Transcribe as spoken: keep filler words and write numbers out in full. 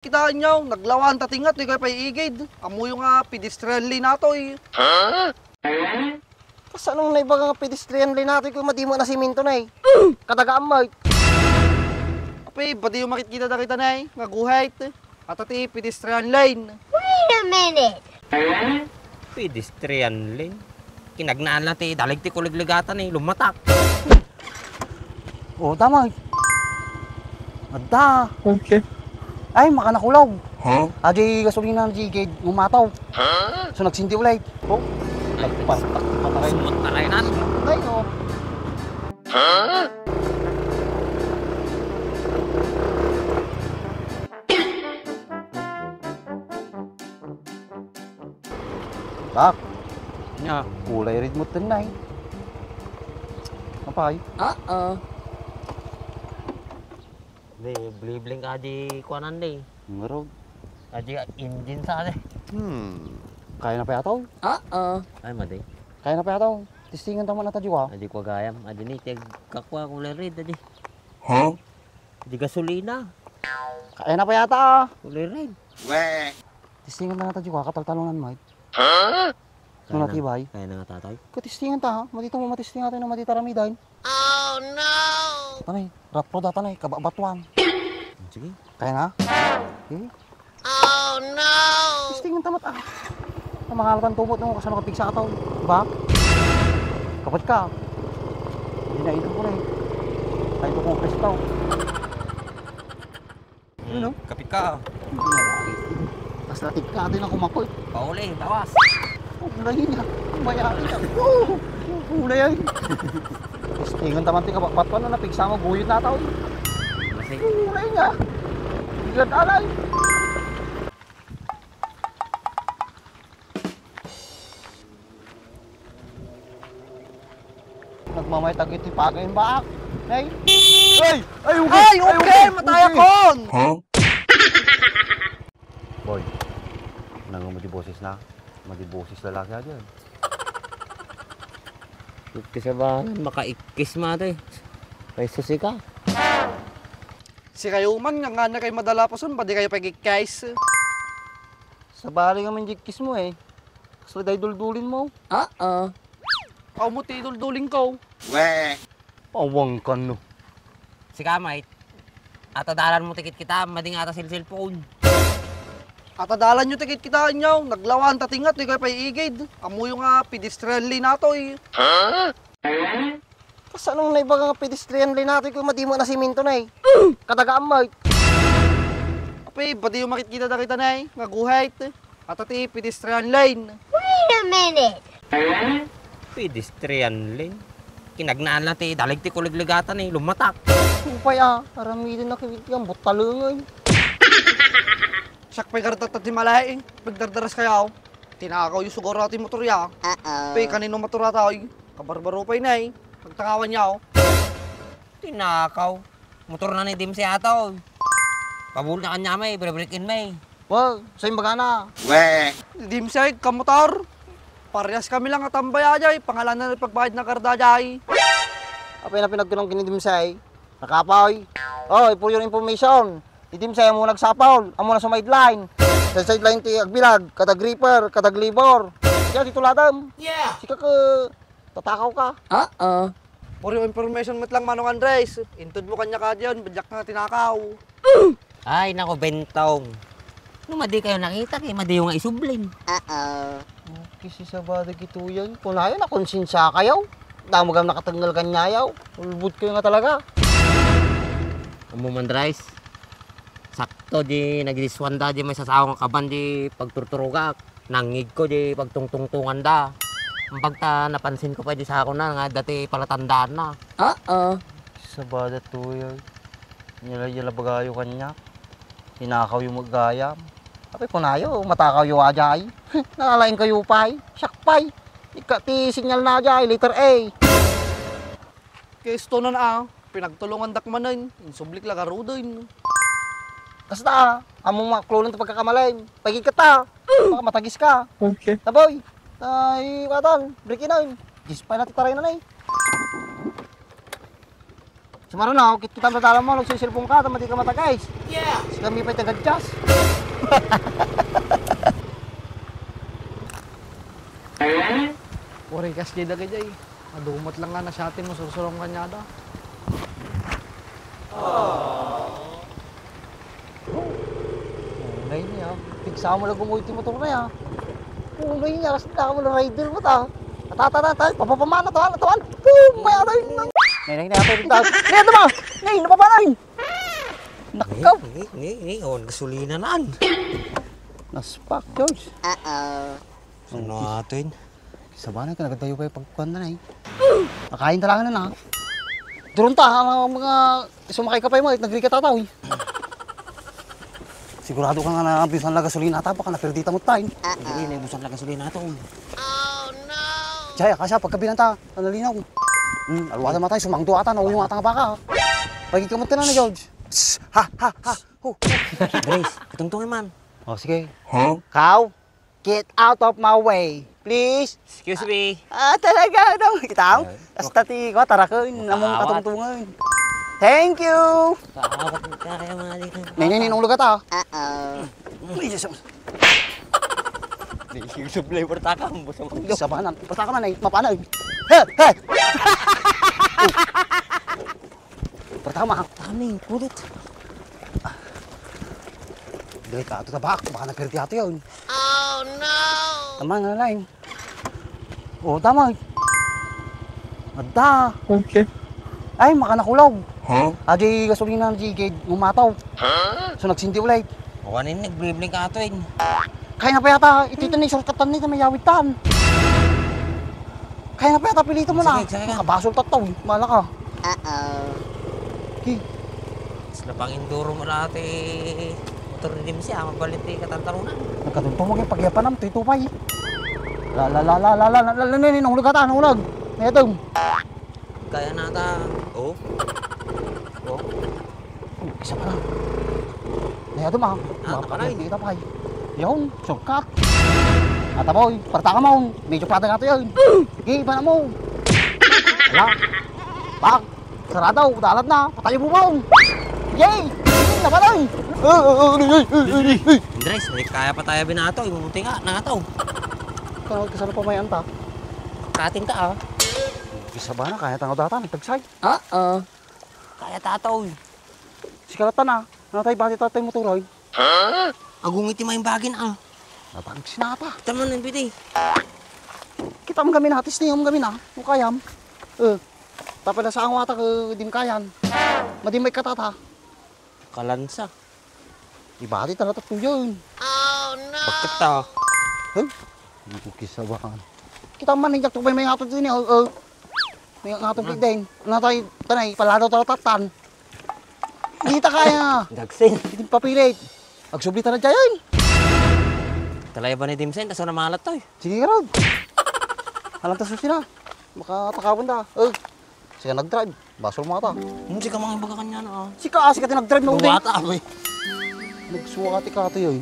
Kitaenyo, naglawanta ti ngat, dikay pay igid. Ammoyo nga pedestrian lane natoy. Kasano naibaga nga pedestrian lane natoy ket madi met a semento nay? Kadaga met. Apay, madiyo makitkita dagita nay nga guhit. Ata ti pedestrian lane. Wait a minute. Pedestrian lane? Kinagnaan la ti dalig ti kuligligatan, eh, lumatak. O, tama, eh. Adda. Okay. Ay, makanakulog. Huh? Adi gasolina na di kay ngumataw. Huh? So, nagsindi ulay. Oh, nagpartak ti patay. Sumot na kayo na. Ay, oh. Huh? Bak. Nya. Kulay red mo tennay. Apay? Oo. Di, blibling ka di kuanan di. Ngarog. Adi, engine sa di. Hmm. Kaya na pa yataw? Oo. Ay, madi. Kaya na pa yataw? Testingan taman ata di ka. Adi ko gayam. Adi ni, tiyag kakwa, kulay red, adi. Huh? Di gasolina. Kaya na pa yata, ah. Kulay red. Testingan na natin yung kakataltalungan, Mike. Huh? Ano na, tibay? Kaya na nga, tatay. Katistingan ta, ha? Matita mo, matistingan tayo na matita ramidan. Oh, no! Tanay, rapro da, tanay, kababatuan. Sige. Kaya na? Okay. Oh, no! Testingan ta met, ah. Ang mahalatan tumot, no? Kasano ka pigsa ataw? Diba? Kapat ka. Hindi na ito ko na, eh. Ay, ito kong presto. Ano? Kapit ka. Basta tigka, atin ako mapoy. Pauli, bawas. Oh, ulay niya. Ang bayaan niya. Oh, ulay ay. Testingan taman ti kababatuan, no, napigsa mo, guyod na tao. Kasi ulay niya. Bigla alay. Nagmamaytag iti pagayen baak. Nay? Ay! Ay, okay! Ay, okay! Ay, okay! Matayakon! Huh? Boy, nangam mo di boses na? Madi boses lalaki a diyan. Iti sabangan, makaikkis mati. Kay susi ka. Sikayo man nga, nga na kay madalapason, padi kayo pagikkis. Sabali nga man di ikkis mo eh. Kasla day duldulin mo. Oo. Aw mo ti duldulin ko. Weh. Pawang ka, no. Sika, mait. Atadalan mo tikit kita, mading ata sil cellphone. Atadalan nyo tikit kita, anyaw. Naglawanta ti ngat, dikay pay igid. Ammoyo nga pedestrian lane natoy. Huh? Kasano naibaga nga pedestrian lane natoy ket madi met a semento nay? Kadaga met. Apay, madiyo makitkita dagita nay nga guhit. Ata ti pedestrian lane. Wait a minute. Pedestrian lane? Kinagnaan la ti dalig ti kuligligatan, eh, lumatak. Upay, ah, aramiden na kibit nga, butalengay. Siak pay gardat ti malay, eh. Pagdardaras kayo. Tinakaw yung sugaro ti motor ya. Uh-oh. Pay kanino motor ata, oy? Kabarbaro pay na, eh. Pagtangawan niya, oh. Tinakaw. Motor na ni Dimsay ata, oy. Pabul na kanya, may, break-in, may. Wow, sa imbagana. Weh. Dimsay, kamotor. Parehas kami lang atambay ajay. Pangalan na pagbayad na karda ajay. Apay na pinagkunang kini Dimsay? Nakapoy. Oy, for your information. Ti Dimsay, amo nagsapol, amo na sumaidline. Sa sideline ti agbilag, kada gripper, kada glibor. Kaya ti tuladam. Yeah. Sika ke, tatakaw ka. Oo. For your information met lang, Manong Andres. Intud mo kanya ka diyan, bajak nga tinakaw. Ay, nako, Bentong. No, madi kayo nakita, kay madi yung nga isublin. Oo. Kisi sa badag ito yan. Kunayo, nakonsinsa kayo. Damo gam nakatengel kanyayaw. Ulbot kayo nga talaga. Amo man, Andres. Sakto, di nagdiswanda, di may sasawa nga kaban, di pagturturugak. Nangngeg ko di pagtungtungtunganda. Ang pagta napansin ko pa di sa ako na nga dati palatandaan na. Oo. Sabada tuyo. Yala-yala bagayo kanya. Tinakaw yung magayam. Apay kunayo, matakaw yung ajay. Nalalaing kayo pay. Siak pay. Ika ti sinyal na ajay, letter A. Kay istonan a, pinagtulongandak manen, insublik la garuden. Kasta, among maklolon ti pagkakamalim. Pagigkata, baka matagis ka. Okay. Taboy, ay, katan, break in. Dispay na ti taray na, eh. Sumaruno, kit-, kita mo dadalan mo, nagsiselpon ka, tama di ka mata, guys. Yeah. Kami pa'y taga-adjust. Waray kas jay dagijay. Adumat lang nga na siya, atin mo, sursurong kanyada. Unay niya. Pigsa mo lang gumuy ti motor na ya. Unay niya, kasi na mo na rider mo ta. Tata, tata, papapamana, tawan, tawan. Boom! May aray nang. Nay, nay, nay, ato, dito. Nay, ito ba? Nay, napapanay. Nakaw. Ni, ni, ni, oh, gasolina naan. Naspak, George. Uh-oh. Ano ato yun? Sabana ka, nagadayo pa yung pagkuhan na na eh. Nakain talaga na na. Durunta, ang mga sumakay ka pa yung mga, nagri ka tataw eh. Sigurado ka nga na bisan la gasolina ata, baka naperdita mo tayo. Hindi, hindi, bisan la gasolina ito. Jaya, kasya, pagkabinanta, ang nalinaw. Hmm, alwasa matay, sumangdo ata, nauyong ata nga baka. Pagit ka mo tanan na, George. Psst, ha, ha, ha. Oh. Grace, katungtungin man. Oh, sige. Huh? Kau? Get out of my way, please. Excuse me. Ah, talaga, ano? Kita mo? Ay. Hasta ti, ko, tarakon, namong Makaawat. Katungtungan. Thank you. Kaawat mo kaya, mga dito. Nini, ninong lugat, ah. Uh-oh. Ay, Jesus. Di, yung sublay, pertaka, ang busong ulo. Isa ba na? Pertaka man, eh. Mapana, eh. He, he. Pertama, ha? Tama, pulot. Dali ka, ato tabak. Baka napirti ato yun. Oh, no! Tama nga, line. Oh, tama. Adda. Okay. Ay, makanakulog. Huh? Adi gasolina na jigid, umataw. Huh? So, nagsinti ulay. Kuwanin, nagblibling ka ato, eh. Kaya na pa yata, iti ito ni shortcut tan ni, may yawid tan. Kaya na pa yata, pilito mo na. Sige, sige. Makabasol tattaw, eh. Mala ka. Uh-oh. Okay. Sila pang induro mo dati. Motor ni Dimsi, ah, mabalit ti katantarunan. Nagkatungtong mo kay pagyapanam, tuy tupay. La, la, la, la, la, la, la, la, nahulog ata, nahulog. Nayatom. Kaya na ta. Oh. Oh. Isa pa na. Nayatom, ah. Ah, mapakay. Kita pa, eh. Yun, shortcut. Ata, boy, parta ka mo. Medyo plata nga to yun. Sige, iba na mo. Ala. Pak. Sarado, dalat na. Patay mo, bong. Yay! Napatay! Ah, ah, ah, ay, ay, ay, ay, ay. Andres, may kaya pa tayo binato. Imumunti nga, nataw. Ka-, kasano pa may anta? Kating ta, ah. Bisa ba na? Kaya tangaw data, nagtagsay. Oo. Kaya tataw, eh. Sikalatan, ah. Natay, bati tatay mo, turoy. Huh? Agung iti main bagin, ah. Natagsinata. Kita man, N P T. Kita mo gamin, hatis niyo mo gamin, ah. Mukayam. Eh, tapala sa angwata ko, di mo kayan. Madi may katata. Kalansa. Ibati talaga to yun. Oh, no! Bakit ta? Huh? Hindi ko kisabahan. Kita man, hindi ko may, may hatod din, eh. Oh, oh. May hatod din. Natay, tanay, palado talaga tatan. Hindi ta kaya. Dagsin. Hindi papilit. Agsubli ta na dyan. Talay ba ni Dimsen? Taso na malat to eh. Sige ka, Rod. Alam ta susi na. Makatakawan ta. Eh, siya nag-drive. Basol mo ata. Hmm, sika mga baga kanya na, ah. Sika, ah, sika ti nag-drive na uli. Buwata, ah, boy. Nagsuwati ka ito yun.